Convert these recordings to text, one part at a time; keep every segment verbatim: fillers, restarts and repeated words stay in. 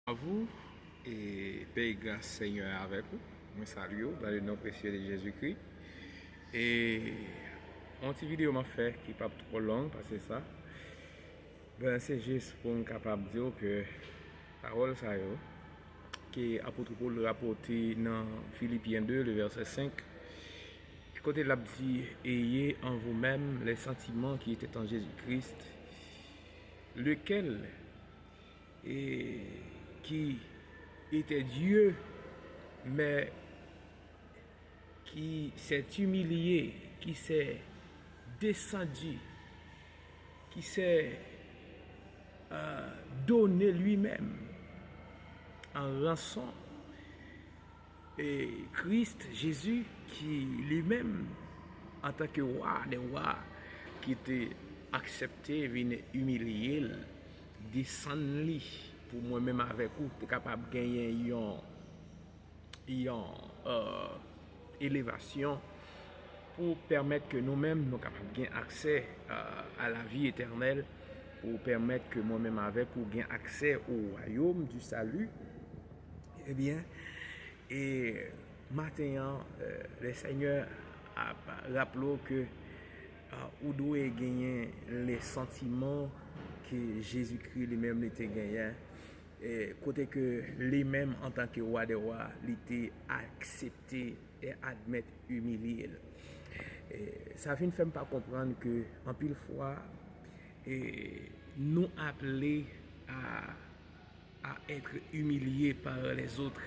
À vous, e pè e gras Senyè a avèk ou. Mwen salye w dans le nom précieux de Jésus-Christ. E yon ti videyo m ap fè ki p ap twò long pase sa. Ben, se jis pou m kapab di w ke pawòl sa yo ke apot Pòl rapòte nan Filipyen de, le vèsè senk, kote l ap di, ayez en vous-même les sentiments qui étaient en Jésus-Christ, lequel et qui était Dieu, mais qui s'est humilié, qui s'est descendu, qui s'est euh, donné lui-même en rançon. Et Christ Jésus, qui lui-même, en tant que roi des rois, qui était accepté, vin imilye l, desann li pou mwen menm avèk ou te kapab genyen yon yon euh, elevasyon pou pèmèt ke nou menm nou kapab gen aksè euh, à la vie éternelle, pou pèmèt ke mwen menm avèk ou gen aksè au royaume du salut. Ebyen, e maten an, euh, le Senyè ap raple w ke euh, ou dwe genyen le santiman ke Jezikri li menm li te genyen, e kote ke li menm antanke wa dè wa, li te aksepte e admèt imilye l. E sa vin fè m pa konprann ke anpil fwa e nou aple a à être humilié par les autres.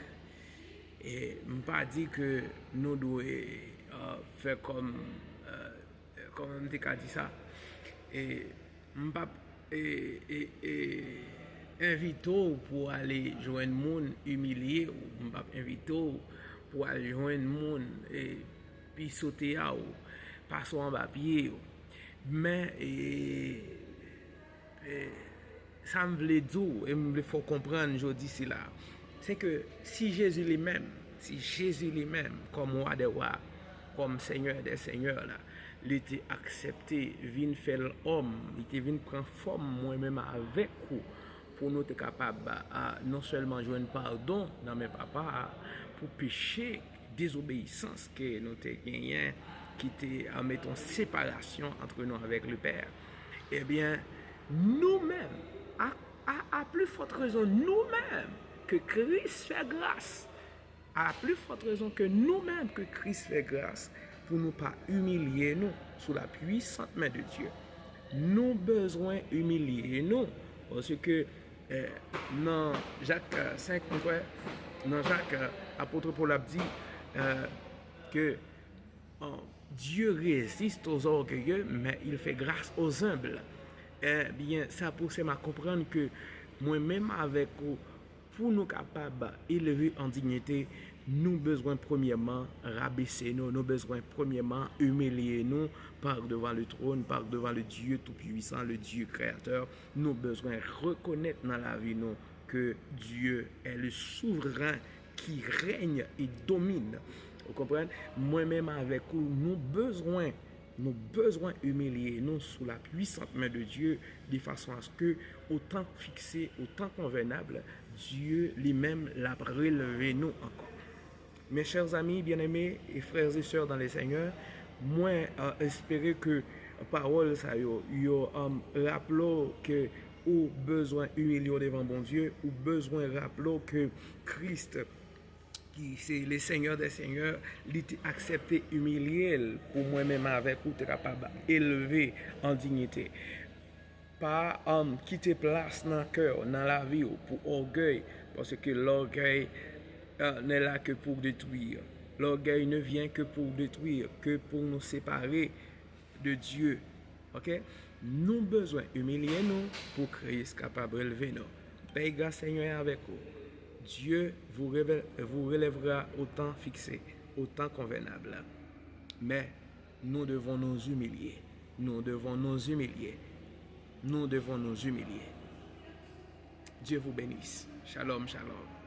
E m pa di ke nou dwe euh, fè kòm euh, kòman m te ka di sa, e m p ap e, e, e, envite w pou ale jwenn moun imilye w, m p ap envite w pou al jwenn moun e, pisote a w, pase w anba pye w. Men e, e, sa m vle di w e m vle fè w konprann jodi sila, se ke si Jezi li menm, si Jezi li menm, kòm wa dè wa, kòm Senyè dè senyè la, li te aksepte vin fè l òm, li te vin pran fòm mwen menm avèk ou, pou nou te kapab a, non sèlman jwenn padon nan men Papa a, pou peche dezobeyisans ke nou te genyen, ki te a, mete yon separasyon antre nou avèk Lepè. Ebyen, nou menm, a, a, a pli fòt rezon, nou menm, ke Kris fè gras, a pli fòt rezon ke nou menm ke Kris fè gras, pou nou pa imilye nou sou la puissante main de Dieu. Nou bezwen imilye nou, paske eh, nan Jak senk, m kwè, nan Jak, apot Pòl ap di eh, ke Dieu résiste aux orgueilleux, mais il fait grâce aux humbles. Ebyen, sa pouse m a konprann ke mwen menm avèk ou, pou nou kapab eleve an dinyite, nou bezwen premyèman rabese nou, nou bezwen premyèman imilye nou par devant le trône, par devant le Dieu tout-puissant, le Dieu créateur. Nou bezwen rekonèt nan lavi nou ke Dieu est le souverain qui règne et domine. Ou konprann? Mwen menm avèk ou, nou bezwen, nou bezwen imilye nou sou la puissante main de Dieu, de façon à ce que, au temps fixé, au temps convenable, Dieu li menm l ap releve nou ankò. Mes chers amis bien-aimés et frères et sœurs dans le Seigneur, mwen espere ke pawòl sa yo, yo raple w ke ou bezwen imilye w devan Bondye, ou bezwen raple w ke Kris, ki se le Seigneur des Seigneurs, li te aksepte imilye l pou mwen menm avèk ou te kapab elve an dinyite. Pa kite plas nan kè w, nan lavi w, pou ògèy, paske lògèy n'est là que pour détruire. L'orgueil ne vient que pour détruire, que pour nous séparer de Dieu. Ok? Nou bezwen imilye nou pou Kris kapab releve nou. Pè gras Senyè avèk ou. Dieu vous, vous relèvera au temps fixé, au temps convenable. Mais nous devons nous humilier. Nous devons nous humilier. Nous devons nous humilier. Dieu vous bénisse. Shalom, shalom.